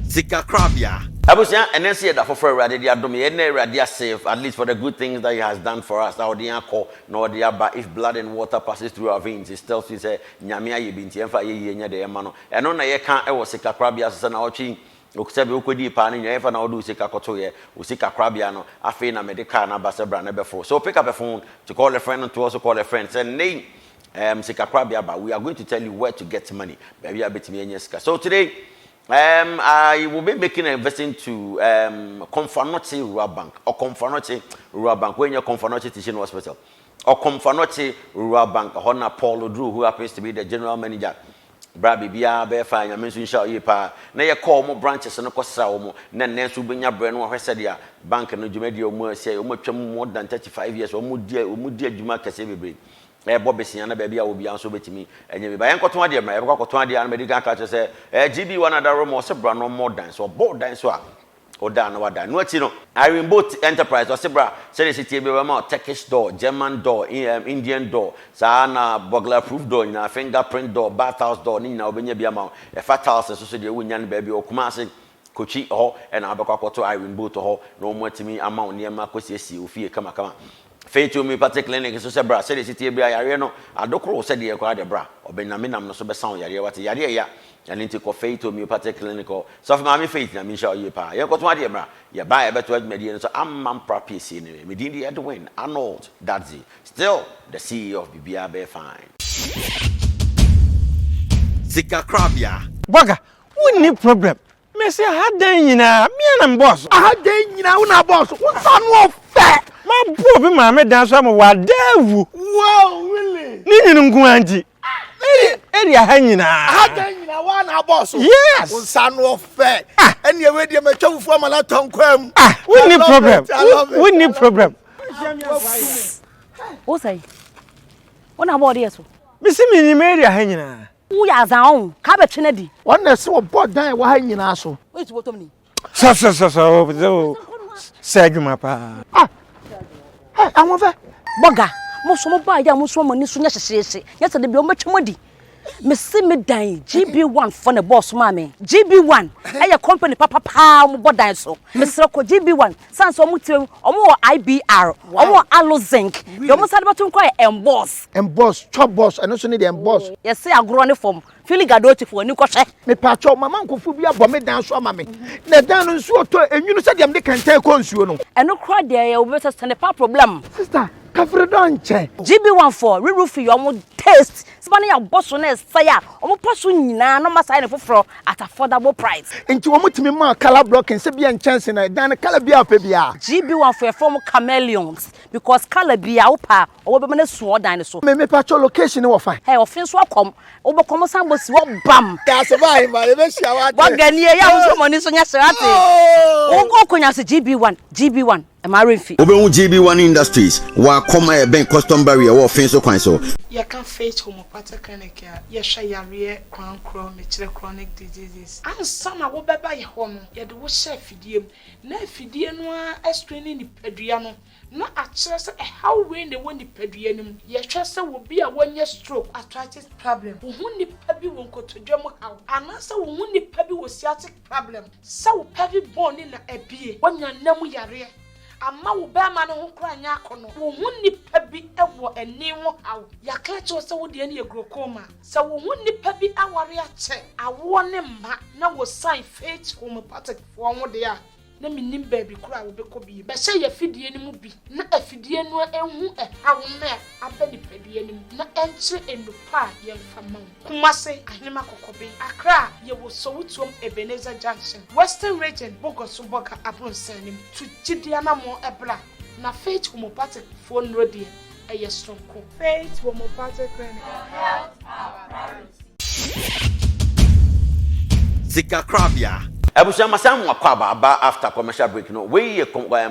Sikakorabea. Abusua, ɛnɛ nso yɛ da foforɔ Awurade de adom yɛn. Yɛda Awurade ase at least for the good things that he has done for us. A ɔde yɛn akɔ na ɔde aba. If blood and water passes through our veins, it tells you sɛ Nyame ayɛ bi nti yɛmfa ayɛyie nyɛ deɛ yɛma no. Ɛno na yɛka wɔ sikakorabea so sɛ naawɔtwe yi sɛbe wokɔdii paa no nyinaa yɛmfa na wode wo sika kɔtoeɛ wo sikakorabea no. Afei na mede car no aba sɛ bra na bɛforo. So pick up a phone to call a friend and to also call a friend sɛ nnɛ yi sikakorabea ba. We are going to tell you where to get money. Baabi a bɛtumi anya sika. So today I will be making a visit to Komfo Anokye Rural Bank or Komfo Anokye Rural Bank. When you're Komfo Anokye Teaching Hospital or Komfo Anokye Rural Bank, Hona Paul Odru, who happens to be the general manager. Bra biribiara bɛyɛ fa. Nyame nso nhyɛ yie paa na yɛkɔ wɔn branches no kɔsra wɔn na nnɛ nso wobɛnya brɛ no wɔhwɛ sɛdeɛ bank no dwumadie wɔn asi. Wɔn atwam more than 35 years. Wɔn di adwuma kɛseɛ bebree ɛbɔ besia na baabi a obiara nso bɛtumi ɛnyɛ bi ba. Yɛn kɔtɔn adeɛ mmerɛ yɛbɛkɔ akɔtɔn adeɛ anam adi kan ka kyerɛ sɛ GB One adaro ma ɔsɛ bra no ɔmmɔ dan so, ɔbɔ dan so a ɔda na wada no akyi no. Irene Boat Enterprise ɔsɛ bra sɛdeɛ si tie bi bɛma Turkish door, German door, Indian door, saa na burglar proof door nyinaa, fingerprint door, bath house door ne nyinaa wobɛnya bi ama wo. Ɛfa tiles nso so deɛ, wonya no baabi ɔkuma ase Kotwi hɔ ɛna wabɛkɔ akɔto Irene Boat hɔ na wɔn atumi ama wo nneɛma akɔsiesie ofie kamakama. Faith Homeopathic Clinic nso sɛ bra sɛdeɛ si tie bi a yareɛ no adokoro sɛdeɛ ɛkɔ ade bra ɔbɛname nam no so bɛsa wo yareɛ. Wate yareɛ ya ɛno nti kɔ Faith Homeopathic Clinic hɔ. Sɔfo Maame Faith na menhyɛ ɔyie paa. Yɛnkɔto adeɛ mmra, yɛba yɛbɛto adwumadie no so ama mpra piesie no. Medin de Edwin Arnold Dadzi, still the CEO of Biribiara Bɛyɛ Fine. Sikakorabea. Bɔga, wonni problem. Mesi ha dan nyinaa mea na mbɔɔ so. Aha dan nyinaa wo na abɔɔ so, wo nsa no ɔfɛ. Mabɔ obi maame dan so ama wada awu. Wow, really? Ne nyini nko ara nti area ha nyinaa. Aha dan nyinaa wa na abɔɔ so? Yes. Wo nsa no ɔfɛ. Ah. Ɛne ɛwɛ deɛ matwa fufuo ama no atɔ nkwa mu. Ah, wonni problem, wonni problem. Wo sɛn wo na bɔɔde yɛ so? Mesi menyim area ha nyinaa. Woyɛ azan ɔho ka bɛtwe no adi. Wɔn na ɛsɛ wɔbɔ dan a ɛwɔ ha nyinaa so. Woyɛ tubɔtɔm ni. Sɛ sɛ adwuma paa. Ah, ɛ ahoɔfɛ. Bɔga mo so mo baa yɛ a mo so mo ani so nyɛ hyehyehye nyɛ sɛ de bi ɔmo bɛtwe mo adi. Mesi me dan GB1 fɔ ne bɔɔso maa me. GB1 ɛyɛ company papapaa, ɔmo bɔ dan so. Mesrɛ kɔ GB1 san sɛ ɔmo tire ɔmo wɔ IBR, ɔmo wɔ alu zinc deɛ ɔmo sáré bɛto nkɔ yɛ emboss. Emboss chop boss, ɛno nso ne deɛ emboss. Yɛse agorɔ ne fam fili gadoti fo ani kɔhwɛ. Mepatwɔ mama nkɔfo bi abɔ me dan so ama me na dan no nsuo tɔ enwunu sɛdeɛ mede kɛntɛn kɔ nsuo no. Ɛno koraa deɛ yɛ obi sɛ sɛ nipa problem. Sister kafiri dɔ nkyɛn. GB1 for re-roofing yɛ ɔmo taste sima ne yɛabɔ so na ɛsɛe a ɔmo pa so nyinaa na ɔmo asan ne foforɔ at affordable price. Nti wɔn tumi maa colour blocking sɛ bia nkyɛnse na dan no colour bi a ɔpɛ bia? GB1 for yɛfrɛ ɔmo chameleons because colour bi a wopɛ a ɔwɔ bɛma no su ɔdan no so. Me mepatwɔ, location wɔ fan? Ɛ ɔfe nso akɔm wobɛkɔ mo san bɔ si hɔ bam. Yàsɛ báyìí ma yɛ bɛ hyia wa tẹ. Wagani yɛ a wosɔ mɔni so nyɛ sɛ ate wokɔ konya sɛ GB1 GB1 ɛma remfi. Wobɛhu GB1 Industries wɔ Akɔm a ɛbɛn custom barrier wɔ Ɔfen so kwan so. Yɛka Faith Homeopathic Clinic a, yɛhwɛ yareɛ korankorɔ, mekyerɛ chronic diseases. Ansa na wobɛba yɛ hɔ no, yɛde wo hyɛ afidie mu na afidie no ara screen nipadua no na akyerɛ sɛ ɛhaw wei na ɛwɔ nipadua no mu. Yɛhwɛ sɛ obi a wanya stroke, arthritis problem, wo ho nipa bi wɔ nkotodwe mu haw, anaasɛ wo ho nipa bi wɔ sciatic problem, sɛ wo pelvic bone ne na abie, wanya nam yareɛ ama wo bɛrima no ho kora nyɛ akɔnɔ, wo ho nipa bi wɔ ani ho haw, yɛaka kyerɛw sɛ wo deɛ no yɛ glaucoma, sɛ wo ho nipa bi aware akyɛ awoɔ ne mma na wɔsan Faith Homeopathic foɔ ho deɛ a na menim baabi koro a wobɛkɔ bi bɛhyɛ yɛ afidie no mu bi na afidie no ehu ɛhaw no a aba nipadua no mu na ɛnkyerɛ nnupa a yɛmfa ma wo. Kumase, Ahenema Kɔkɔbe. Accra, yɛwɔ Sowutuom Ebenezer Junction. Western Region, Bogoso Bɔga Abrɔnsan nim. To gyidi anammɔn ɛbra na Faith Homeopathic foɔ nnuro deɛ ɛyɛ soronko. Faith Homeopathic Clinic. Health our priority. Sikakorabea. Abusua, masan mu akɔ aba after commercial break no. Wei yɛ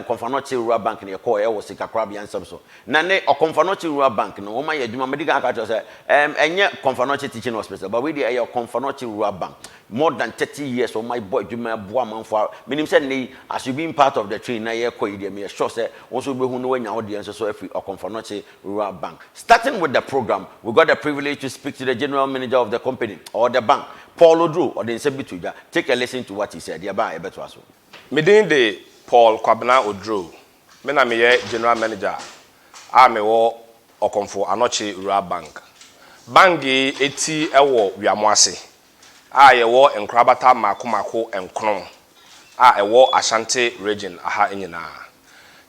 Komfo Anokye Rural Bank na yɛkɔɔ ɛwɔ sikakorabea nsɛm so. Na ne Ɔkɔmfo Anokye Rural Bank no, wɔn ayɛ adwuma. Medi kan aka kyerɛ sɛ ɛnyɛ Komfo Anokye Teaching Hospital, but wei deɛ ɛyɛ Ɔkɔmfo Anokye Rural Bank. More than 30 years wɔn abɔ adwuma aboa amanfoɔ a menim sɛ nnɛ yi as you being part of the train na yɛrekɔ yi deɛ meyɛ sure sɛ wo nso wobɛhu na woanya wo deɛ nso so afiri Ɔkɔmfo Anokye Rural Bank. Starting with the program, we got the privilege to speak to the general manager of the company or the bank, Paul Oduro, ɔde nsɛm bi to dwa. Take a listen to what he said. Yɛba a yɛbɛtoa so. Me din de Paul Kwabena Oduro. Me na meyɛ General Manager a mewɔ Ɔkɔmfo Anokye Rural Bank. Bank yi ti wɔ Wiamoase a yɛwɔ nkorabata mmaako mmaako nkron a ɛwɔ Ashanti Region ha nyinaa.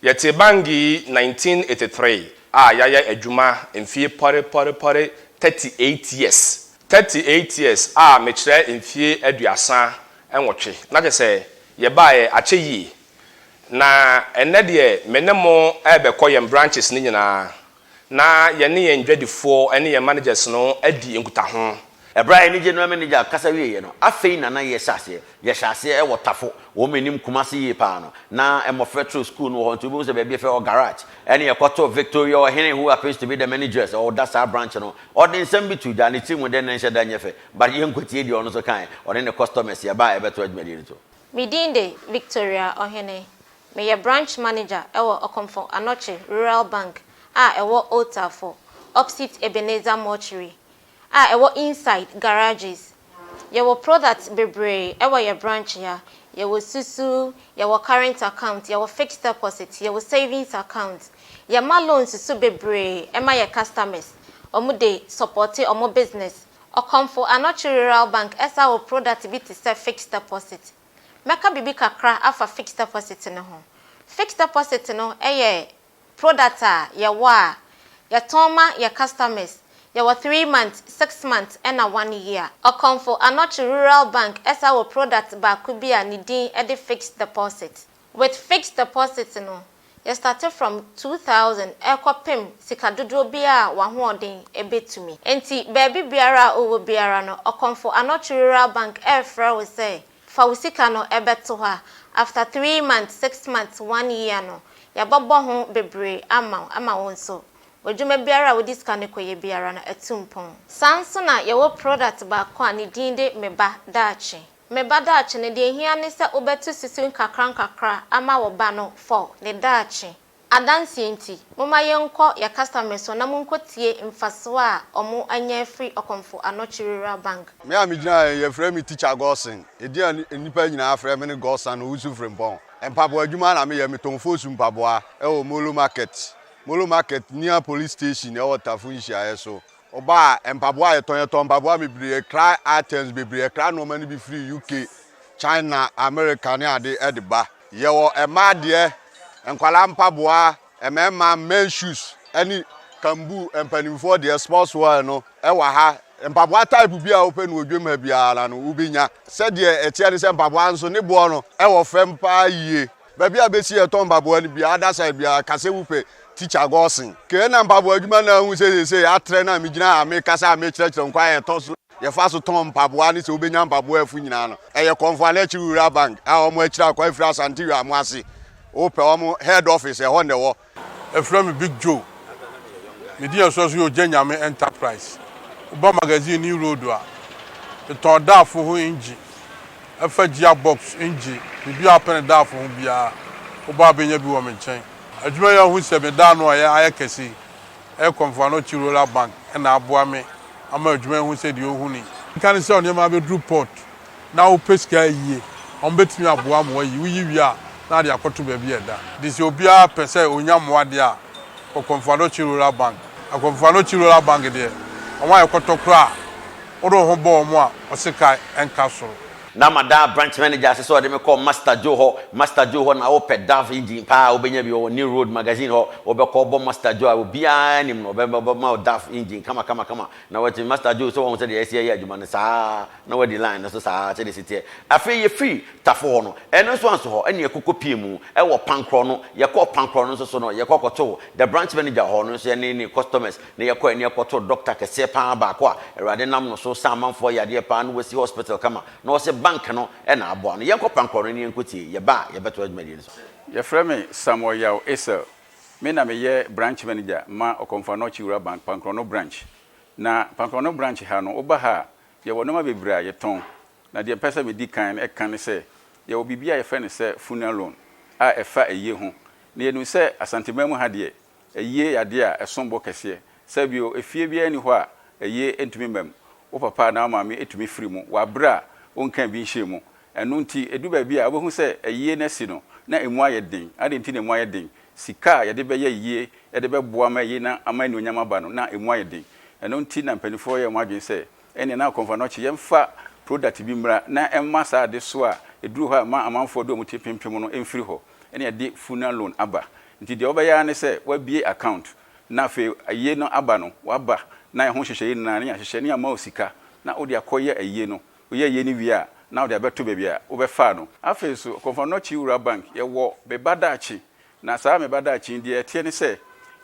Yɛtee bank yi 1983 a yɛayɛ adwuma mfie pɔre pɔre pɔre 38 years. 38 years a mekyerɛ mfie 38, na kyerɛ sɛ yɛbaeɛ akyɛ yie. Na ɛnnɛ deɛ me ne mo rebɛkɔ yɛn branches no nyinaa na yɛne yɛn dwadifoɔ ne yɛn managers no adi nkutaho. Ɛberɛ a yɛne General Manager kasa wieeɛ no, afei na na yɛrehyɛ aseɛ. Yɛhyɛɛ aseɛ wɔ Tafo, wɔn anim Kumasi yie paa no, na mmɔfra turo sukuu no wɔ hɔ, nti wobɛhu sɛ baabi a yɛfrɛ hɔ Garage, ɛne yɛkɔtoo Victoria Ɔhene who happens to be the manageress, ɔda saa branch no. Ɔde nsɛm bi too dwa, ne tiri mu deɛ na ɛnhyɛ da nyɛ fɛ, but yɛnkɔtie deɛ ɔno nso kaeɛ, ɔne ne customers yɛbaa a yɛbɛtoa dwumadie no so. Me din de Victoria Ɔhene. Meyɛ Branch Manager wɔ Ɔkɔmfo Anokye Rural Bank a ɛwɔ Old Tafo, opposite Ebenezer Mortuary a ɛwɔ inside garages. Yɛwɔ products bebree wɔ yɛ branch ha. Yɛwɔ susu, yɛwɔ current account, yɛwɔ fixed deposit, yɛwɔ savings account. Yɛma loans nso bebree ma yɛ customers. Wɔn de supporte wɔn business. Ɔkɔmfo Anokye Rural Bank san wɔ product bi te sɛ fixed deposit. Mɛka biribi kakra afa fixed deposit no ho. Fixed deposit no yɛ product a yɛwɔ a yɛtɔn ma yɛ customers. Yɛwɔ 3 months, 6 months ɛna one year. Ɔkɔmfo Anokye Rural Bank san wɔ product baako bi a ne din de fixed deposit. With fixed deposit no, yɛ start from 2,000 ɛkɔpem sika dodoɔ bi a w'ahoɔden bɛtumi. Nti baabi biara a wowɔ biara no, Ɔkɔmfo Anokye Rural Bank ɛrefrɛ wo sɛ fa wo sika no ɛbɛto hɔ a after 3 months, 6 months, one year no, yɛbɛbɔ ho bebree ama wo ama wo nso. W'adwuma biara a wode sika no kɔyɛ biara no atu mpɔn. Saa nso na yɛwɔ product baako a ne din de Me Ba Daakye. Me Ba Daakye no, deɛ ehia ne sɛ wobɛto susu nkakra nkakra ama wo ba no for ne daakye. Adanseɛ nti, momma yɛnkɔ yɛ customers so na monkɔtie mfasoɔ a ɔmo anya afiri Ɔkɔmfo Anokye Rural Bank. Me a megyina ha yi, yɛfrɛ me Teacher Godson. Edin a nnipa nyinaa frɛ me ne Godson Owusu Frimpong. Mpaboa adwuma na meyɛ, metɔn Fosu mpaboa wɔ Molo Market. Molo Market near police station ɛwɔ Tafo nhyiaeɛ so. Woba a, mpaboa a yɛtɔn, yɛtɔn mpaboa bebree, yɛkra items bebree, yɛkra nneɛma no bi firi UK, China, America ne ade de ba. Yɛwɔ mmaa deɛ, nkwadaa mpaboa, mmarima men shoes ne kambu mpanimfoɔ deɛ sports wear no wɔ ha. Mpaboa type bi a wopɛ no wɔ dwam ha biara no wobɛnya. Sɛdeɛ ɛteɛ ne sɛ mpaboa nso ne boɔ no wɔ fam paa yie. Baabi a bɛsi yɛtɔn mpaboa no biara, other side biara, ka sɛ wopɛ Teacher Godson. Kei na mpaboa adwuma no a wohu sɛ seesei atrɛ no a megyina ha mekasa a mekyerɛkyerɛ nkwan a yɛtɔ so yɛfa so tɔn mpaboa ne sɛ wobɛnya mpaboa afu nyinaa no, ɛyɛ Kɔmfo Anakyi Rural Bank a wɔn akyiri akwan firi Asante Wiamo ase. Wopɛ wɔn head office, ɛhɔ na ɛwɔ. Yɛfrɛ me Big Joe. Me din a ɛsoa so yɛ Ogya Nyame Enterprise. Woba Magazine New Road a, metɔn daafo ho engine, ɛfa gear box, engine, biribiara a wopɛ no daafo ho biara, woba a wobɛnya bi wɔ me nkyɛn. Adwuma yi a wohu sɛ meda ano a ɛyɛ ayɛ kɛse yi, ɛyɛ Komfo Anokye Rural Bank na aboa me ama adwuma yi ho sɛ deɛ ohu ni. Nka ne sɛ nneɛma abɛduru port na wopɛ sika ayie, wɔbɛtumi aboa ma woayi. Woyi wie a, na ade akɔto baabi a ɛda. Nti sɛ obiara pɛ sɛ ɔnya mmoa deɛ a, kɔ Komfo Anokye Rural Bank. Na Komfo Anokye Rural Bank deɛ, wɔn ayɛ kɔtɔkorɔ a wode wo ho bɔ wɔn a, wɔse ka nka soro. Na mada branch manager ase sɛ ɔde me kɔɔ Master Joe hɔ. Master Joe hɔ na wopɛ Dove engine paa a wobɛnya bi. Ɔwɔ New Road Magazine hɔ. Wobɛkɔ wobɔ Master Joe a obiara nim no. Ɔbɛma wo Dove engine kama kama kama. Na watumi, Master Joe sɛ wahu sɛdeɛ yɛsi yɛ adwuma no saa na wadi line no so saa sɛdeɛ ɛsi teɛ. Afei yɛfiri Tafo hɔ no, ɛno nso anso hɔ ɛna yɛkɔkɔ pie mu ɛwɔ Pankorɔ no. Yɛkɔɔ Pankorɔ no nso so no, yɛkɔ kɔtoo the branch manager hɔ no nso yɛne ne customers na yɛkɔɛ na yɛkɔtoo doctor kɛseɛ paa baako a Awurade nam no so sa amanfoɔ yadeɛ paa na wasi hospital kama na ɔse bank no na aboa no. Yɛnkɔ Pankorɔ no na yɛnkɔtie, yɛba a yɛbɛtoa dwumadie no so. Yɛfrɛ me Samuel Yaw Essel. Me na meyɛ branch manager ma Okomfo Anokye Rural Bank, Pankorɔno branch. Na Pankorɔno branch ha no, woba ha a, yɛwɔ nnoɔma bebree a yɛtɔn. Na deɛ mepɛ sɛ medi kan ka ne sɛ, yɛwɔ biribi a yɛfrɛ no sɛ funeral loan a ɛfa ayie ho. Na yɛnim sɛ Asanteman mu ha deɛ, ayie yɛ adeɛ a ɛsom bo kɛseɛ. Sɛ bio, efie biara nni hɔ a ayie ntumi mma mu. Wo papa anaa wo maame tumi firi mu wɔ aberɛ a wonkaa bi nhyɛɛ mu. Ɛno nti, ɛdu baabi a wobɛhu sɛ ayie no asi no, na ɛmu ayɛ den. Adɛn nti na ɛmu ayɛ den? Sika a yɛde bɛyɛ ayie de bɛboa ma ayie no ama anuonyam aba no, na ɛmu ayɛ den. Ɛno nti na mpanimfoɔ yɛɛ wɔn adwene sɛ, ɛnneɛ na Kɔmfoanɔkye yɛmfa product bi mmra na ɛmma saa adesoa a ɛduru hɔ a ɛma amanfoɔ de wɔn ti pempem no mfiri hɔ. Ɛnna yɛde Funeral Loan aba. Nti deɛ wobɛyɛ ara ne sɛ woabue account na afei ayie no aba no, woaba na ɛho nhyehyɛeɛ nyinaa na yɛahyehyɛ na yɛama wo sika na wode akɔyɛ ayie no. Woyɛ ayie no wie a, na wode abɛto baabi a wobɛfaa no. Afei nso, Kɔmfoanɔkye Rural Bank, yɛwɔ Me Ba Daakye. Na saa Me Ba Daakye yi, deɛ ɛteɛ ne sɛ,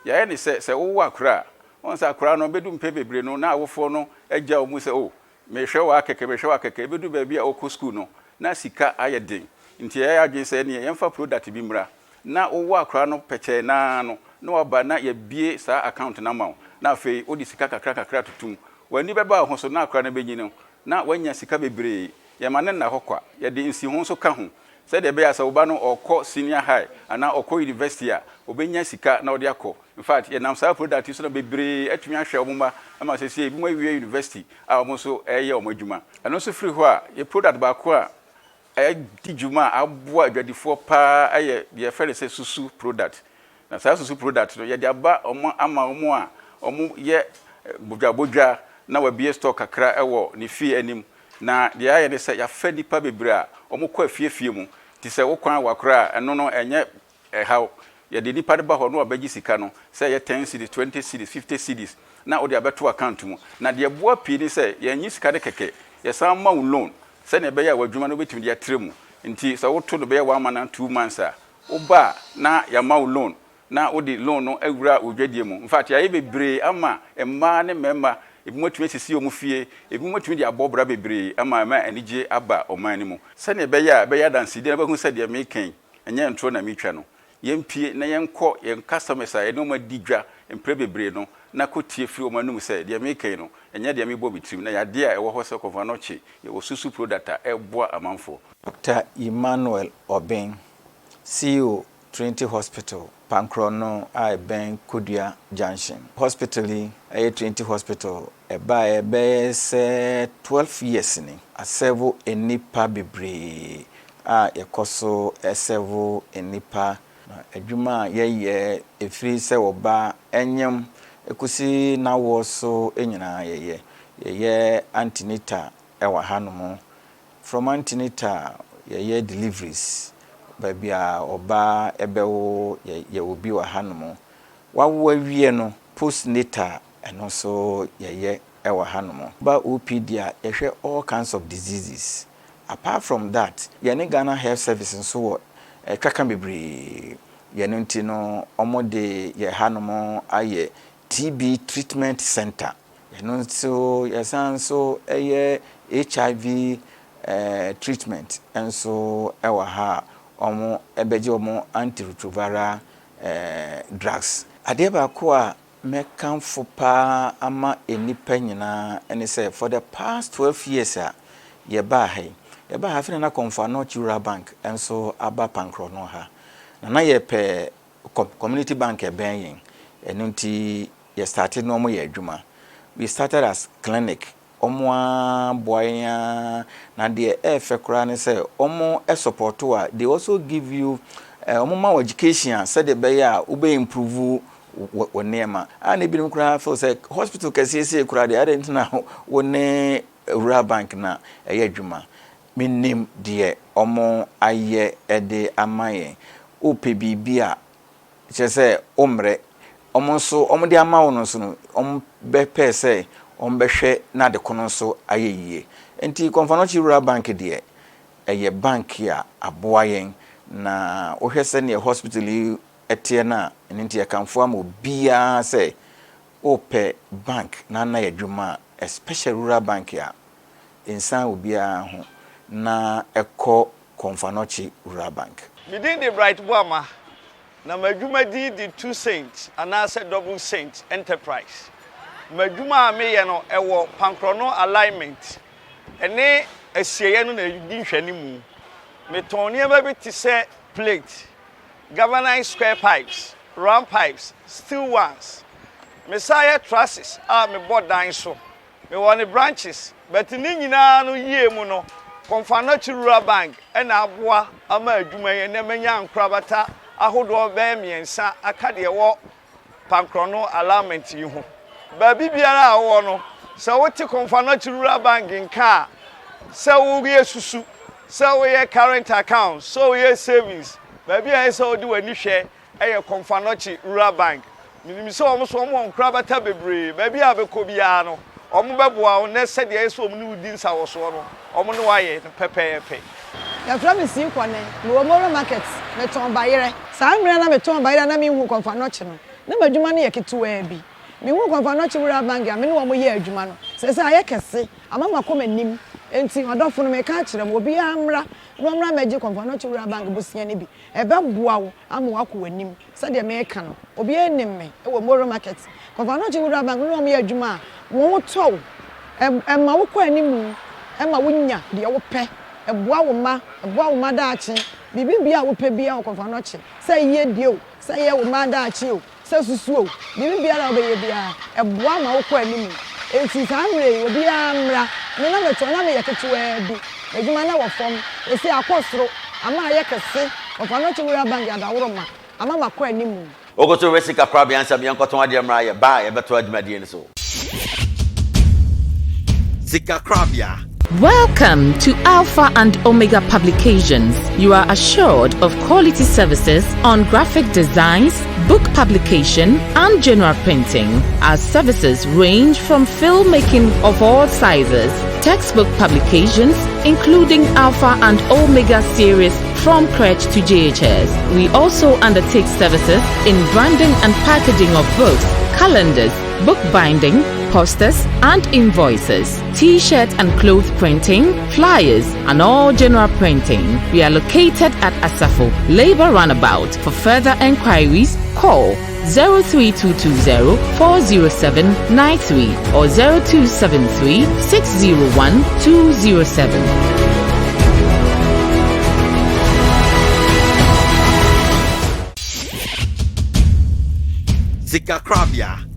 yɛayɛ no sɛ, sɛ wowo akwadaa a, woahu sɛ akwadaa no, bɛdu mpɛn bebree no, na awofoɔ no agya wɔn mu sɛ, oh, mehwɛ wo ara kɛkɛ, mehwɛ wo ara kɛkɛ. Ɛbɛdu baabi a ɔkɔ sukuu no, na sika ayɛ den. Nti yɛayɛ yɛn adwene sɛ, ɛnneɛ yɛmfa product bi mmra. Na wowɔ akwadaa no pɛkyɛɛ no ara no, na waba na yɛabue saa account no ama wo. Na afei wode sika kakra kakra toto mu. W'ani bɛba wo ho so na akwadaa no bɛnyini no, na wanya sika bebree. Yɛma no nna hɔ kwa. Yɛde nsiho nso ka ho, sɛdeɛ ɛbɛyɛ a sɛ wo ba no ɔrekɔ senior high anaa ɔrekɔ university a, ɔbɛnya sika na ɔde akɔ. In fact, yɛnam saa product yi so na bebree atumi ahwɛ wɔn mma ma seesei ebinom awie university a wɔn nso reyɛ wɔn adwuma. Ɛno nso firi hɔ a, yɛn product baako a ɛdi dwuma a aboa adwadifoɔ pa ara yɛ deɛ yɛfrɛ no sɛ susu product. Na saa susu product no, yɛde aba wɔn ama wɔn a wɔyɛ bodwabodwa na wɔabue store kakra wɔ ne fie anim. Na deɛ yɛayɛ ne sɛ, yɛafa nnipa bebree a wɔkɔ afie afie mu. Nti sɛ wo kwan wa koraa a, ɛno no ɛnyɛ ɛhaw. Yɛde nnipa no ba hɔ na wɔabɛgye sika no, sɛ ɛyɛ ten cedis, twenty cedis, fifty cedis, na wode abɛto account mu. Na deɛ ɛboa pii ne sɛ, yɛnnye sika no kɛkɛ, yɛsan ma wo loan sɛdeɛ ɛbɛyɛ a w'adwuma no wobɛtumi de atrɛ mu. Nti sɛ woto no bɛyɛ one month anaa two months a, Woba a na yɛama wo loan na wode loan no awura wo dwadie mu. Infact yɛayɛ bebree ama mmaa ne mmarima, ebinom atumi asisi wɔn fie, ebinom atumi de abɔ bra bebree ama ɛma anigye aba ɔman no mu. Sɛdeɛ ɛbɛyɛ a ɛbɛyɛ adansedie na wobɛhu sɛ deɛ mereka yi ɛnyɛ ntorɔ na meretwa no, yɛmpue na yɛnkɔ yɛn customers a yɛne wɔn adi dwa mprɛ bebree no na kɔtie firi wɔn anom sɛ deɛ mereka yi no ɛnyɛ deɛ merebɔ me tirim na ɛyɛ adeɛ a ɛwɔ hɔ sɛ Kɔmfo Anokye yɛwɔ susu product a ɛreboa amanfoɔ. Dɔkta Emmanuel Obeng, CEO Trinity Hospital, Pankrɔno a ɛbɛn Kodua Junction. Hospital yi yɛ Trinity Hospital, ɛbaeɛ bɛyɛ sɛ 12 years ni. Asɛvo nnipa bebree a yɛkɔ so sɛvo nnipa. Na adwuma a yɛyɛ ɛfiri sɛ ɔba nyem kɔsi n'awoɔ so nyinaa yɛyɛ. Yɛyɛ antenatal wɔ hanom. From antenatal yɛyɛ deliveries baabi a ɔbaa bɛwo yɛwɔ bi wɔ hanom. Wawo awie no postnatal ɛno nso yɛyɛ wɔ hanom. Ba OPD a yɛhwɛ all kinds of diseases. Apart from that yɛne Ghana Health Service nso wɔ twaka bebree. Yɛno nti no wɔde yɛ hanom ayɛ TB treatment centre. Ɛno nso yɛsan nso yɛ HIV treatment nso wɔ ha a wɔbɛgye wɔn antiretroviral drugs. Adeɛ baako a mɛkamfo pa ara ama nnipa nyinaa ne sɛ for the past 12 years a yɛbaa ha yi, yɛbaa ha afei na na Komfo Anokye Rural Bank nso aba Pankrɔno ha. Na na yɛpɛ community bank a ɛbɛn yɛn, ɛno nti yɛ starte na wɔn yɛ adwuma. We started as clinic, wɔn ara boa yɛn ara, na deɛ ɛyɛ fɛ koraa ne sɛ wɔn support wo a, they also give you, wɔn ma wo education a sɛdeɛ ɛbɛyɛ a wobɛ improve wo nneɛma. A na ebinom koraa feel sɛ hospital kɛseɛ sei koraa deɛ adɛn nti na wo ne rural bank na ɛyɛ adwuma. Menim deɛ wɔn ayɛ de ama yɛn. Wopɛ biribi a, kyerɛ sɛ wommrɛ. Wɔn nso, wɔde ama wo no nso no, wɔbɛpɛ sɛ wɔbɛhwɛ na ade ko no nso ayɛ yie. Nti Komfo-Anokye Rural Bank deɛ, ɛyɛ bank a aboa yɛn. Na wohwɛ sɛdeɛ hospital yi teɛ no a, ɛno nti yɛkamfo ama obiara sɛ wopɛ bank na anayɛ adwuma a, especially rural bank a, nsan obiara ho na kɔ Komfo-Anokye Rural Bank. Me din de Bright Boamah, na m'adwuma din de Two Saints anaasɛ Double Saint Enterprise. M'adwuma a meyɛ no wɔ Pankrɔno Alignment ne. asieeɛ no na ɛdi nhwɛanimu. Metɔn nneɛma bi te sɛ plate, galvanized square pipes, round pipes, steel ones. Mesan yɛ trusses a mebɔ dan so. Mewɔ ne branches but ne nyinaa no yie mu no, Komfo-Anokye Rural Bank na aboa ama adwuma yi ɛnnɛ manya nkorabata ahodoɔ bɛyɛ mmiɛnsa aka deɛ ɛwɔ Pankrɔno alignment yi ho. Baabi biara a wowɔ no, sɛ wote Komfo-Anokye Rural Bank nka a, sɛ woyɛ susu, sɛ woyɛ current account, sɛ woyɛ savings, baabi a ɛyɛ sɛ wode w'ani hwɛ yɛ Komfo-Anokye Rural Bank. Menim sɛ wɔn nso wɔwɔ nkorabata bebree. Baabi a wobɛkɔ biara no, wɔbɛboa wo na sɛdeɛ ɛyɛ sɛ wɔn ne wo di nsawɔsoɔ no, wɔn ne wo ayɛ no pɛpɛɛpɛ. Yɛfrɛ me Sii Kɔne. Mewɔ Moro Market. Metɔn bayerɛ. Saa mmerɛ a na metɔn bayerɛ a na menhuu Komfo Anokye no, na m'adwuma no yɛ ketewaa bi. Mehuu Komfo Anokye Rural Bank a me ne wɔn yɛɛ adwuma no, seesei ayɛ kɛse, ama makɔ m'anim. Enti, ɔdɔfo no, mereka akyerɛ mo, obiara mmra na ɔmmra mmɛgye Komfo Anokye Rural Bank bosea no bi. Ɛbɛboa wo ama woakɔ w'anim. Sɛdeɛ mereka no, obiara nim me wɔ Moro Market. Kɔmfo-Anokye Rural Bank, me ne wɔn yɛ adwuma a, wɔn ho tɔ wo. Ɛma wokɔ anim, ɛma wonya deɛ wopɛ, ɛboa wo mma, ɛboa wo mma daakye. Biribi biara a wopɛ biara wɔ Kɔmfo-Anokye, sɛ yiedie o, sɛ ɛyɛ wo mma daakye o, sɛ susu o, biribi biara a wobɛyɛ biara, ɛboa ma wokɔ anim. Enti saa mmerɛ yi, obiara mmra. Me na metɔn, na meyɛ ketewaa bi. M'adwuma no wɔ fam. Seesei akɔ soro, ama ayɛ kɛse. Ɔfa-Anokye Rural Bank de adaworoma ama makɔ anim. Wokoto wɛ sika korabea nsɛm yɛnkɔtɔn adeɛ mmra yɛ ba a yɛbɛtoa dwumadie no so. Sika korabea. Welcome to Alpha and Omega Publications. You are assured of quality services on graphic designs, book publication, and general printing. Our services range from filmmaking of all sizes, textbook publications, including Alpha and Omega series from crèche to JHS. We also undertake services in branding and packaging of books, calendars, bookbinding, posters and invoices, t-shirt and cloth printing, flyers and all general printing. We are located at Asafo Labor Runabout. For further enquiries, call 03220 407 93 or 0273 601 207. Sikakrabia.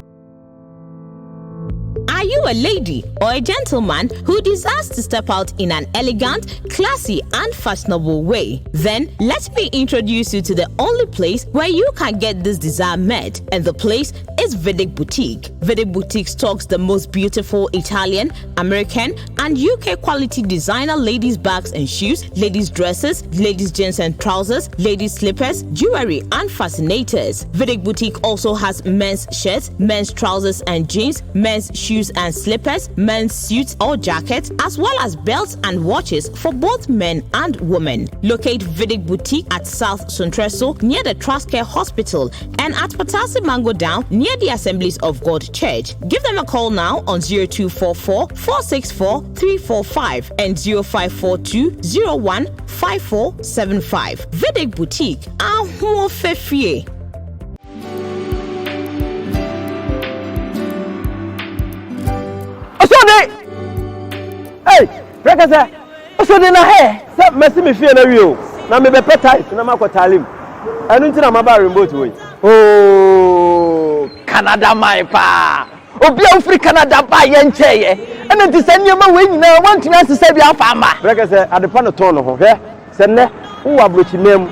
Are you a lady or a gentleman who desires to step out in an elegant, classy, and fashionable way? Then let me introduce you to the only place where you can get this desire met, and the place is Vedic Boutique. Vedic Boutique stocks the most beautiful Italian, American, and UK quality designer ladies' bags and shoes, ladies' dresses, ladies' jeans and trousers, ladies' slippers, jewelry, and fascinators. Vedic Boutique also has men's shirts, men's trousers and jeans, men's shoes and slippers, men's suits or jackets, as well as belts and watches for both men and women. Locate Vedic Boutique at South Suntreso near the Trustcare Hospital and at Patasi Mango Down near the Assemblies of God Church. Give them a call now on 0244 464 345 and 0542 01 5475. Vedic Boutique, Ahofefie. Osode! Hey, Prekese! Osode na hɛ! Sɛ masi me fie no awie o, na mebɛpɛ tiles na makɔ taale mu. Ɛno nti na maba remote wɔ yi. Oh, Canada man paa. Obi a wofiri Canada baa yɛ nkyɛeɛ. Ɛna nti sɛ nneɛma wei nyinaa woantumi ansesa bi amfa amma. Prekese, adepa no tɔn ne ho. Hwɛ, sɛ nnɛ wowɔ aburokyiman mu,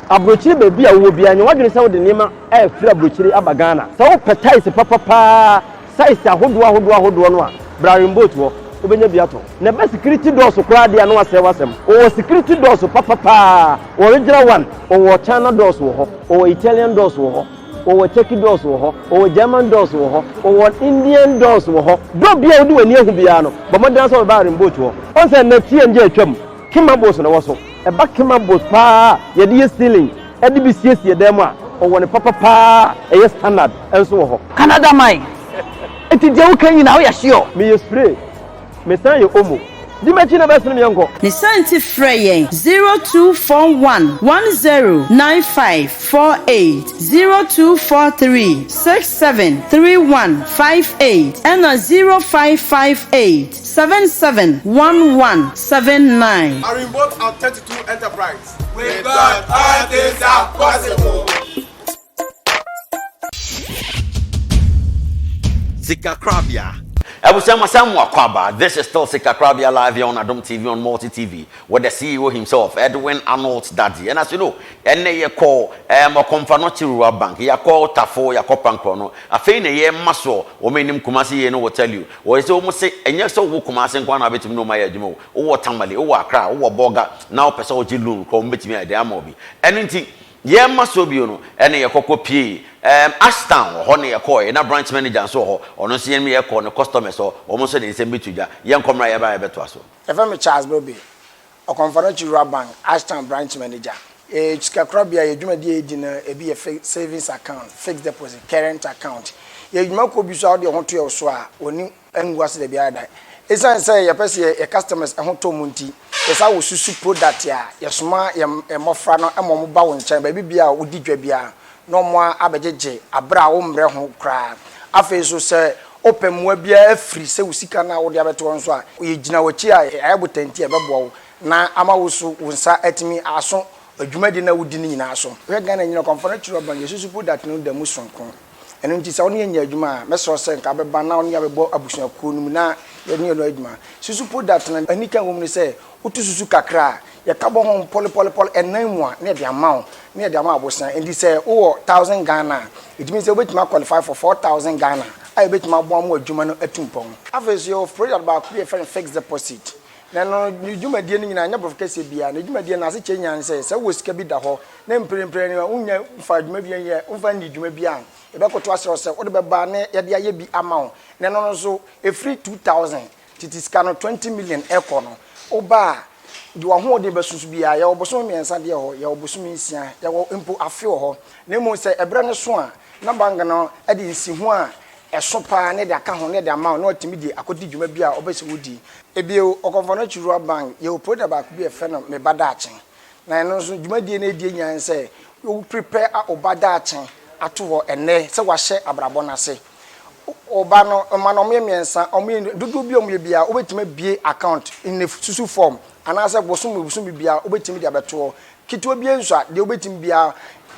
aburokyire baabi a wowɔ biara, nyɛ w'adwene sɛ wode nneɛma refiri aburokyire aba Ghana. Sɛ wopɛ tiles papa paa, size ahodoɔ ahodoɔ ahodoɔ no a, bra Rainboat hɔ, wobɛnya bi atɔ. Na ɛba security doors koraa deɛ a na wasɛe w'asɛm. Wɔwɔ security doors papa paa, original one, wɔwɔ China doors wɔ hɔ, wɔwɔ Italian doors wɔ hɔ, wɔwɔ Turkey doors wɔ hɔ, wɔwɔ German doors wɔ hɔ, wɔwɔ Indian doors wɔ hɔ. Door biara a wode w'ani ahu biara no, bɔ mmɔden ara sɛ wobɛba Rainboat hɔ. Woahu sɛ nnɛ TMJ atwam, Kema bowls na ɛwɔ so. Ɛba kema bowls paa a yɛde yɛ ceiling de bi siesie dan mu a, ɔwɔ ne papa paa a ɛyɛ standard nso wɔ hɔ. Canada man, enti deɛ woka nyinaa woyɛ sure? Meyɛ spray, mesan yɛ omo. Di m'akyi na bɛsene me yɛnkɔ. Ne saa nti frɛ yɛn 0241 10 95 48, 0243 67 31 58 ɛna 0558 77 11 79. Arimboat and 32 Enterprise. With God, all things are possible. Sikakorabea. Abusua masan mo akwaaba, this is still Sikakorabea live here on Adom TV on Multi TV with the CEO himself Edwin Arnold Daddy and as you know ɛnnɛ yɛkɔ um, Ɔkɔmfanochi Rural Bank, yɛakɔ Tafo, yɛakɔ Pankorɔ no, afei na yɛrema soɔ, wɔn anim Kumasi yie no will tell you, wɔyɛ sɛ wɔn se ɛnyɛ sɛ wowɔ Kumasi nko ara na wobɛtumi ne wɔn ayɛ adwuma o, wowɔ Tamale, wowɔ Accra, wowɔ Bolga na wopɛ sɛ wogye loan koraa wɔn bɛtumi ayɛ dɛn ama wo bi, ɛno nti Yɛrema soɔ bio no, ɛna yɛkɔ kɔ piee ɛɛm Ashtown, wɔ hɔ na yɛkɔɔɛ, na branch manager nso wɔ hɔ, ɔno nso yɛn yɛkɔɔ ne customers hɔ, wɔn nso de nsɛm bi to dwa, yɛnkɔ mmra yɛba a yɛbɛtoa so. Yɛfrɛ me Charles Brobbey, Ɔkɔmfɔnɔkye Rural Bank, Ashtown branch manager. Yɛyɛ sikakorabea, yɛn dwumadi a yɛdi no ebi yɛ savings account, fixed deposit, current account. Yɛyɛ dwumakuo bi nso a wode wo ho to yɛn so a, w'ani ngu ase da biara da. Esiane sɛ yɛpɛ sɛ yɛn customers ho tɔ wɔn nti, yɛsan wɔ susu product a yɛsoma yɛn mmɔfra no ma wɔba wo nkyɛn baabi biara a wodi dwa biara na wɔn abɛgyegye bere a wommrɛ ho koraa. Afei nso sɛ wopɛ mmoa biara afiri sɛ wo sika no a wode abɛto hɔ nso a, yɛgyina w'akyi a yɛayɛ botanti a ɛbɛboa wo na ama wo nso wo nsa atumi aso dwumadi no a wodi no nyinaa so. Hwɛ Ghana nyina ɔkwamfa no akyiri ɔban, yɛsusu product no da mu sononko. Ɛno nti sɛ wo ne yɛn nyɛ adwuma a, mɛsrɛ wo sɛ nka wobɛba na wo ne yɛn abɛbɔ abusuakuo no mu na yɛne yɛn adwuma. Susu product no, anika a ɛwɔ mu ne sɛ, woto susu kakra a, yɛka bɔ ho pɔlepɔlepɔle ɛnan mu a, na yɛde ama wo, na yɛde ama abosea. Enti sɛ wowɔ thousand Ghana a, it means sɛ wobɛtumi a qualify for 4000 Ghana a ɛbɛtumi aboa ma w'adwuma no atu mpɔn. Afei nso yɛwɔ product baako bi a yɛfrɛ no fixed deposit. Na ɛno no, ne dwumadie no nyinaa, ɛnyɛ borɔfo kɛseɛ biara. Ne dwumadie no, n'asekyerɛ nyinaa ne sɛ, sɛ wowɔ sika bi da hɔ, na mprempren no wonnya mfaa dwuma bi nyɛ, womfa nnii dwuma biara a, yɛbɛkoto asrɛ wo sɛ wode bɛba na yɛde ayɛ bi ama wo. Na ɛno no nso, ɛfiri 2000, tete sika no, 20 million rekɔ no, woba a, deɛ w'ahoɔden bɛso so biara, yɛwɔ bosome mmiɛnsa deɛ wɔ hɔ, yɛwɔ bosome nsia, yɛwɔ mpo afe wɔ hɔ. Na mmom sɛ ɛberɛ no so a, na bank no de nsiho a ɛso pa ara na ɛde aka ho na ɛde ama wo na watumi de akɔdi dwuma bi a wopɛ sɛ wodi. Bio, Ɔkɔmfɔnɔkye Rural Bank, yɛwɔ product baako bi a yɛfrɛ no Me Ba Daakye. Na ɛno nso, dwumadie no ɛdie nyinaa ne sɛ wo prepare a wo ba daakye ato hɔ ɛnnɛ sɛ wahyɛ abrabɔ no ase. Wo ba no, mma no wɔyɛ mmiɛnsa, wɔyɛ dodoɔ bi a wɔyɛ biara, wobɛtumi abue account in a susu form anaasɛ bosome bosome biara wobɛtumi de abɛto hɔ. Ketewa biara nso a, deɛ wobɛtumi biara,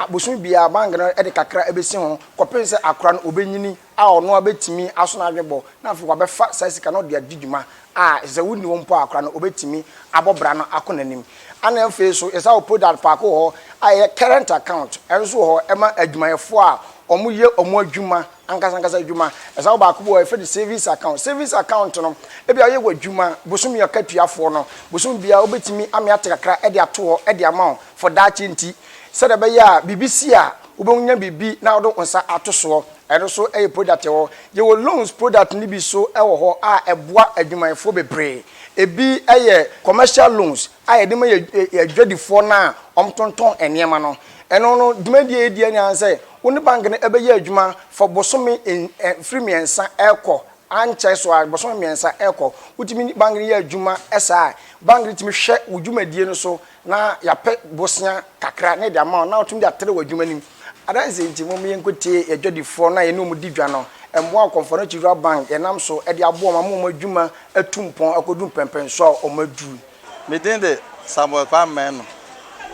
bosome biara bank no de kakra bɛsi ho kɔpem sɛ akora no ɔbɛnyini a ɔno ara bɛtumi aso n'adwene bɔ na afei wabɛfa saa sika no de adi dwuma a sɛ wonni hɔ mpo a akora no ɔbɛtumi abɔ bra no akɔ n'anim. Ɛna afei nso yɛsan wɔ product baako wɔ hɔ a ɛyɛ current account, ɛno nso wɔ hɔ ɛma adwumayɛfoɔ a wɔyɛ wɔn adwuma ankasa ankasa adwuma. Ɛsan wɔ baako bi wɔ hɔ yɛfrɛ no savings account. Savings account no ebia woyɛ w'adwuma bosome akatuafoɔ no bosome biara wobɛtumi ame ate kakra de ato hɔ de ama wo for daakye nti sɛdeɛ ɛbɛyɛ a biribi si a wobɛnya biribi na wode wo nsa ato soɔ. Ɛno nso yɛ product ɛwɔ hɔ. Yɛwɔ loans product no bi nso wɔ hɔ a ɛboa adwumayɛfoɔ bebree. Ebi yɛ commercial loans a yɛde ma yɛn adwadifoɔ no a wɔtontɔn nneɛma no. Ɛno no dwumadie a yɛdi nyinaa ne sɛ wo ne bank no bɛyɛ adwuma for bosome mfiri mmiɛnsa rekɔ ankyɛ so a bosome mmiɛnsa rekɔ. Wotumi ne bank no yɛ adwuma saa a, bank no tumi hwɛ wo dwumadie no so na yɛapɛ bosea kakra na yɛde ama wo na wotumi de atrɛ w'adwuma no mu. Adanseɛ nti, momma yɛnkɔtie yɛn adwadifoɔ no a yɛne wɔn di dwa no mmoa a Kɔmfoano Rural Bank yɛnam so de aboa wɔn ama wɔn adwuma atu mpɔn akɔduru mpɛnpɛnsoɔ a wɔaduru. Me din de Samuel Kwame Manu.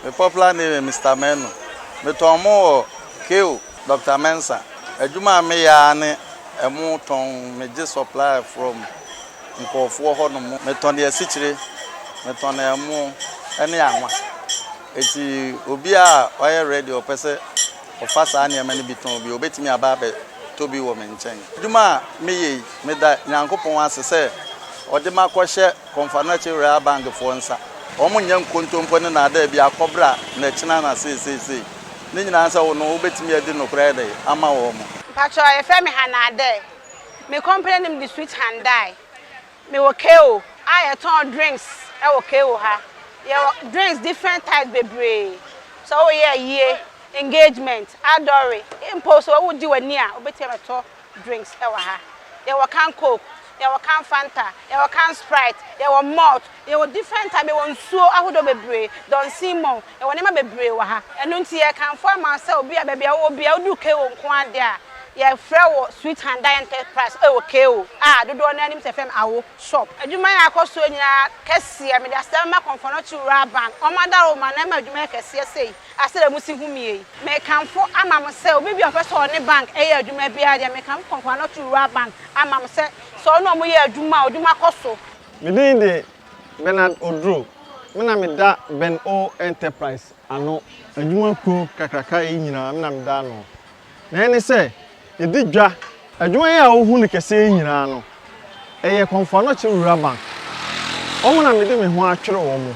Me popular name yɛ Mister Manu. Metɔn mo wɔ KO Doctor Mensah. Adwuma a meyɛ ara ne ɛmo tɔn. Megye supply from nkurɔfoɔ hɔ nom. Metɔn asikyire, metɔn ɛmo ne anwa. Enti obiara a ɔyɛ ready a ɔpɛ sɛ ɔfa saa nneɛma no bi tɔn bi, ɔbɛtumi aba abɛtɔ bi wɔ me nkyɛn. Adwuma a meyɛ yi, meda Nyankopɔn ase sɛ ɔde me akɔhyɛ Komfo-Anokye Royal Bank foɔ nsa. Wɔn nyɛ nkontompo ne naadaa bi akɔbra na ɛkyena na seeseesei. Ne nyinaa ne sɛ wo no wobɛtumi adi nokorɛ ayɛ dɛn ama wɔn. Mpakyɛw yɛfrɛ me Hannah Adair. Me company name de Sweet Handai. Me wɔ KO a yɛtɔn drinks wɔ KO ha. Yɛwɔ drinks different types bebree. Sɛ woyɛ ayie, engagement, adɔre, mpo sɛ wogye w'ani a wobɛtumi abɛtɔ drinks wɔ ha. Yɛwɔ can coke. Yɛwɔ can Fanta, yɛwɔ can Sprite, yɛwɔ malt, yɛwɔ different type, yɛwɔ nsuo ahodoɔ bebree, Don Simon, yɛwɔ nneɛma bebree wɔ ha. Ɛno nti yɛrekamfo ama wo sɛ obi a baabi a wowɔ biara woduru KO nko ara deɛ a, yɛfrɛ wo Sweet Hyundai Enterprise wɔ KO a dodoɔ no ara nim sɛ yɛfrɛ no Awo Shop. Adwuma yi a akɔ soɔ nyinaa kɛseɛ, mede aseda bɛma Kɔmfɔnɔkye Rural Bank, wɔn adaworoma na ɛma adwuma yɛ kɛseɛ sei. A Sɛdeɛ mosi hu me yi, mekamfo ama mo sɛ obi biara a ɔpɛ sɛ ɔne bank yɛ adwuma biara deɛ, mekamfo Kɔnkɔnɔto Rural Bank ama mo sɛ, sɛ ɔne wɔn yɛ adwuma a, adwuma kɔ so. Me din de Bernard Oduro, me na meda Ben O Enterprise ano. Adwuma kuo kakraka yi nyinaa me na meda ano. Na ɛne sɛ, yɛdi dwa. Adwuma yi a wohu no kɛseɛ yi nyinaa no, ɛyɛ Komfo Anokye Rural Bank. Wɔn na mede me ho atwere wɔn.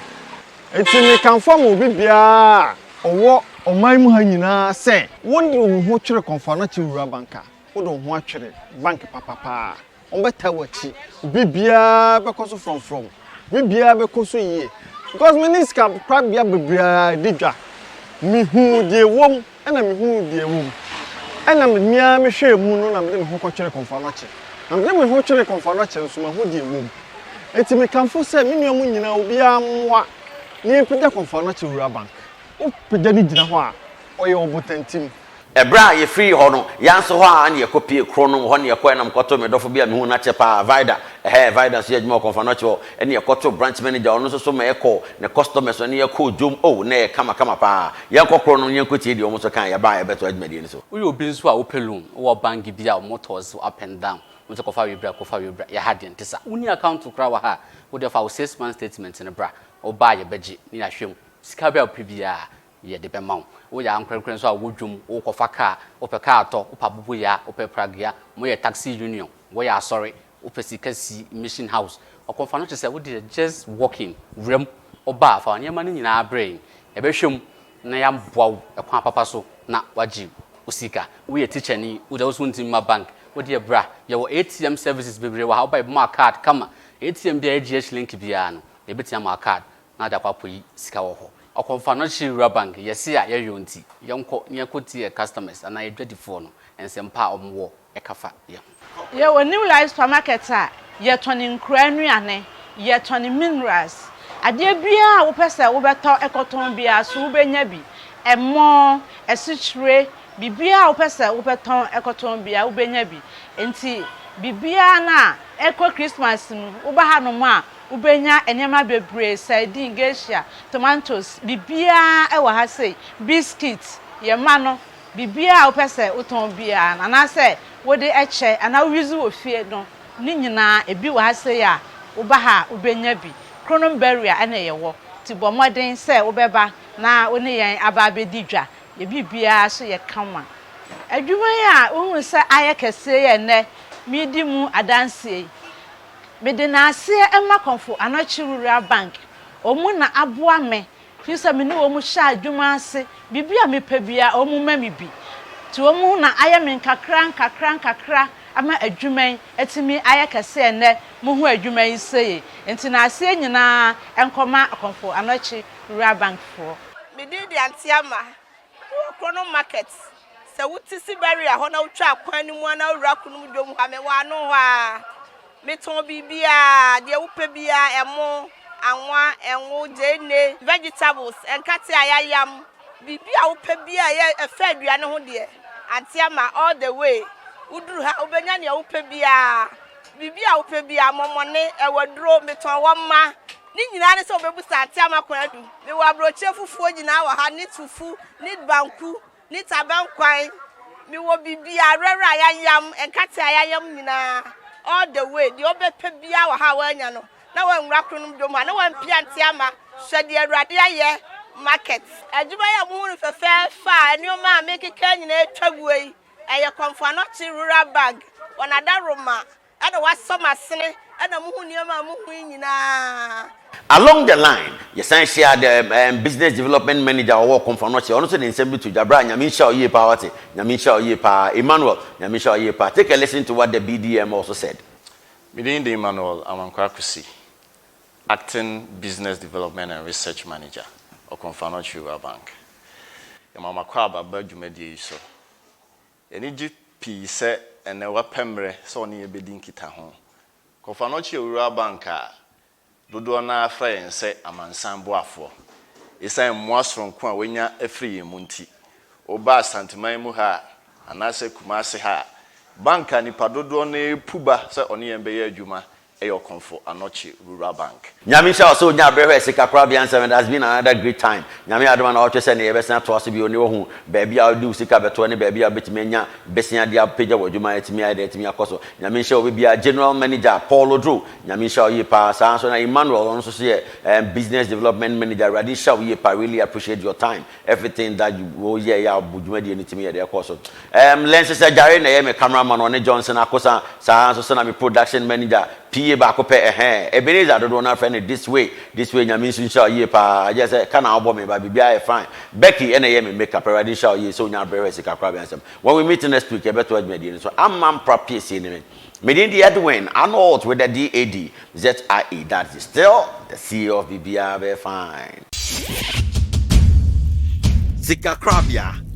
Enti mekamfo ama obi biara a ɔwɔ ɔman mu ha nyinaa sɛ, wode wo ho twere Komfo Anokye Rural Bank a, wode wo ho atwere bank papa paa. Wɔbɛtaa w'akyi. Biribiara bɛkɔ so frɔmfrɔm. Biribiara bɛkɔ so yie. Because me ne sika korabea bebree ara di dwa. Mehuu deɛ ɛwɔ mu ɛna mehuu deɛ ɛwɔ mu. Ɛna me ara mehwɛɛ mu no na mede me ho kɔtweree Komfo Anokye. Na mede me ho tweree Komfo Anokye nso mahu deɛ ɛwɔ mu. Enti mekamfo sɛ me nua mo nyinaa obiara mmoa na yɛmpagya Komfo Anokye Rural Bank. Wopagya no gyina hɔ a, ɔyɛ ɔbotantim. Ɛberɛ a yɛfirii hɔ no, yɛn nso hɔ ara na yɛkɔpuee kuro no mu, hɔ na yɛkɔeɛ na mekɔtoo me dɔfo bi a mehuu no akyɛ paa, Vida, ɛhɛɛ, Vida nso yɛ adwuma wɔ Komfo-Anokye hɔ, ɛna yɛkɔtoo branch manager, ɔno nso so ma yɛkɔɔ ne customers hɔ, ɛna yɛkɔɔ dwom, oh, na ɛyɛ kama kama paa. Yɛnkɔ kuro no mu na yɛnkɔtie deɛ wɔn nso kaeɛ, yɛbaa a yɛbɛtoa dwumadie no so. Woyɛ obi nso a wopɛ loan, wowɔ bank bi a wɔn tɔɔ so up and down, wɔn sɛ kɔfa wei bra, kɔfa wei bra, yɛ ha deɛ nte saa. Wonni account koraa wɔ ha a, wo deɛ fa wo six months statement no bra, woba a yɛbɛgye na yɛahwɛ mu. Sika bɛn a wopɛ biara, yɛde bɛma wo. Woyɛ ankorankora nso a wowɔ dwom, wokɔfa kaa, wopɛ kaa tɔ, wopɛ aboboyaa, wopɛ pragea, moyɛ taxi union, woyɛ asɔre, wopɛ sika si mission house, ɔkɔmfa no kyerɛ sɛ wodeɛ just walk in, wura mu, woba a fa nneɛma no nyinaa brɛ yɛn, yɛbɛhwɛ mu na yɛaboa wo ɛkwan papa so na woagye wo sika. Woyɛ tikyani, wodeɛ wo nso wontumi mma bank, wodeɛ bra, yɛwɔ ATM services bebree wɔ ha, woba a yɛbɛma wo card kama, ATM biara a ɛyɛ GH link biara no, yɛbɛtumi ama wo card na ɔde akɔ akɔyi sika wɔ hɔ. Ɔkɔmfa no kye wura bank yɛse a yɛyɔ nti yɛnkɔ na yɛnkɔ tie yɛ customers anaa yɛ dwadifoɔ no nsɛmpa a wɔn wɔ ɛka fa yɛ ho. Yɛwɔ New Life Supermarket a yɛtɔn nkuraa nnuane, yɛtɔn minerals, adeɛ biara a wopɛ sɛ wobɛtɔ kɔtɔn biara so wobɛnya bi, ɛmo, asikyire, biribiara a wopɛ sɛ wobɛtɔn kɔtɔn biara wobɛnya bi. Nti biribiara no a ɛkɔ Christmas mu woba hanom a Wobɛnya nneɛma bebree, sardine, geisha, tomatoes, biribiara wɔ ha sei, biscuit, yɛn mma no, biribiara a wopɛ sɛ wotɔn biara no, anaasɛ wode kyɛ anaa wo use wɔ fie no, ne nyinaa ebi wɔ ha sei a woba ha a wobɛnya bi. Kronom Barrier na yɛwɔ, nti bɔ mmɔden sɛ wobɛba na wo ne yɛn aba abɛdi dwa. Yɛn biribiara nso yɛ kama. Adwuma yi a wohunu sɛ ayɛ kɛseɛ yi a ɛnnɛ meredi mu adanseɛ yi, Mede naaseɛ ma Komfo Anokye Rural Bank, wɔn na aboa me firi sɛ me ne wɔn hyɛ adwuma ase, biribi a mepɛ biara wɔn ma me bi. Nti wɔn na ayɛ me nkakra nkakra nkakra ama adwuma yi atumi ayɛ kɛse ɛnnɛ mohu adwuma yi sei. Nti naaseɛ nyinaa nkɔma Komfo Anokye Rural Bank foɔ. Me din de Auntie Ama. Wɔ Kronom market, sɛ wo te Siberia hɔ na wo twa kwan no mu a na wo wura Kronom dwom hɔ a, me wɔ ano hɔ ara. Me tɔn biribiara, deɛ wo pɛ biara, ɛmo, anwa, ɛngo, gyeene, vegetables, nkate a yayam, biribi a wo pɛ biara a ɛyɛ ɛfa aduane ho deɛ, Auntie Ama all the way. Wo duru ha a, wo bɛnya nea wo pɛ biara, biribi a wo pɛ biara, mɔmɔne, ɛwaduro, me tɔn wɔ mma. Ne nyinaa ne sɛ wɔbɛbu Sante ama kwan adu. Mewɔ aburokyire fufuo nyinaa wɔ ha, ne fufu, ne banku, ne tabankwan. Mewɔ biribiara, awɛwɛ a yɛayam, nkate a yɛayam nyinaa, all the way. Deɛ wobɛpɛ biara wɔ ha a woannya no, na woanwura Kronom dwom ha, na woampia nte ama. Hwɛ deɛ Awurade ayɛ, market. Adwuma yi a mohu no fɛfɛɛfɛ a nneɛma a mekeka nyinaa atwa guo yi, ɛyɛ Komfo Anokye Rural Bank, wɔn adaworoma Ɛna wasɔ m'asene, ɛna muhu nneɛma a muhu yi nyinaa. Along the line, yɛsan hyiaa the um, business development manager a ɔwɔ Komfo Anokye. Ɔno nso de nsɛm bi to dwa. Bra, Nyame nhyira wo yie paa wate. Nyame nhyira wo yie paa. Emmanuel, Nyame nhyira wo yie paa. Take a listen to what the BDM also said. Me din de Emmanuel Amankwah Kusi, Acting Business Development and Research Manager, Okomfo Anokye Rural Bank. Yɛma mo akwaaba ba dwumadie yi so. Yɛn ani gye pii sɛ ɛnnɛ woapɛ mmerɛ sɛ wo ne yɛn bɛdi nkitaho. Kɔfanɔkye Rural Bank a dodoɔ no ara frɛ yɛn sɛ amansan boafoɔ. Esiane mmoa soronko a wɔanya afiri yɛn mu nti, woba Asanteman mu ha a, anaasɛ Kumase ha a, bank a nnipa dodoɔ no ara pu ba sɛ ɔne yɛn bɛyɛ adwuma yɛ Ɔkɔmfo Anɔkye Rural Bank. Nyame nhyira wo sɛ onyaa berɛ hwɛɛ sika korabea nsɛm it has been another great time Nyame adom a na ɔtwe sɛ neɛ yɛbɛsan atoa so bio ne wahu baabi a wode wo sika bɛtoɔ ne baabi a wobɛtumi anya bɛsia de apagya w'adwuma atumi ayɛ dɛn atumi akɔ so Nyame nhyira obi biara General Manager Paul Odro Nyame nhyira wo yie paa saa nso na Emmanuel ɔno nso so yɛ um, Business Development Manager Awurade nhyira wo yie paa really appreciate your time everything that you woyɛ yɛ a dwumadie no tumi yɛ deɛ ɛkɔ so um, Lenses Agyare na ɛyɛ me cameraman ɔne Johnson Akosa saa nso so na me production manager PA baako pɛ ɛhɛn Ebenezer dodoɔ no afrɛ no this way this way Nyame nso nhyira wo yie paa agye sɛ ka na wobɔ me ba biribiara yɛ fine Becky ɛna ɛyɛ me makeup Awurade nhyira wo yie sɛ wonya abrɛ hwɛ sika koraa bɛn asɛm When we meet next week, yɛbɛto adwumadie no so. Amma mpra piesie ne me. Me din de Edwin Arnold with the D-A-D, Z-I-E, Dadzi. Still, the CEO of Biribiara Bɛyɛ Fine. Sikakorabea.